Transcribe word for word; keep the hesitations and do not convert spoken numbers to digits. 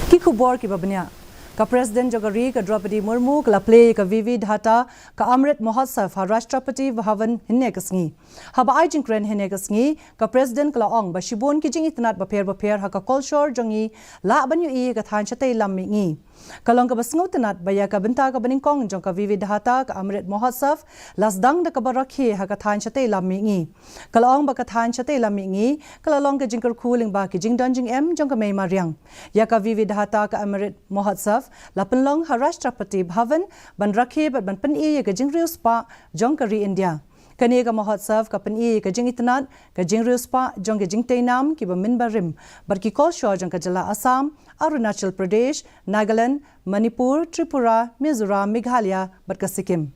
Ki khubor kiba bniah. Ka President jong ka ri, ka Droupadi Murmu, ka la plie ïa ka Vividhata ka Amrit Mahotsav ha Rashtrapati Bhavan hynne ka sngi. Haba ai jingkren hynne ka sngi, ka President ka la ong ba shibun ki jingitynnad bapher bapher ha ka kolshor jong ngi lah ban ïohi ïa ka thaiñ shatei lam mihngi. Ka long kaba sngewtynnad ba ïa ka bynta kaba nyngkong jong ka Vividhata ka Amrit Mahotsav la sdang da kaba rakhe ha ka thaiñ shatei lam mihngi. Ka la ong ba ka thaiñ shatei lam mihngi ka la long ka jingkyrkhu lyngba ki jingdon jingem jong ka mei mariang. Ïa ka Vividhata ka Amrit Mahotsav la pynlong ha Rashtrapati Bhavan ban rakhe bad ban pyni ïa ka jingriewspah jong ka ri India. Kane ka Mahotsav ka pyni ïa ka jingitynnad, ka jingriewspah jong ka jingtei nam kiba mynbarim bad ki kolshor jong ka jylla Assam, Arunachal Pradesh, Nagaland, Manipur, Tripura, Mizoram, Meghalaya bad ka Sikkim.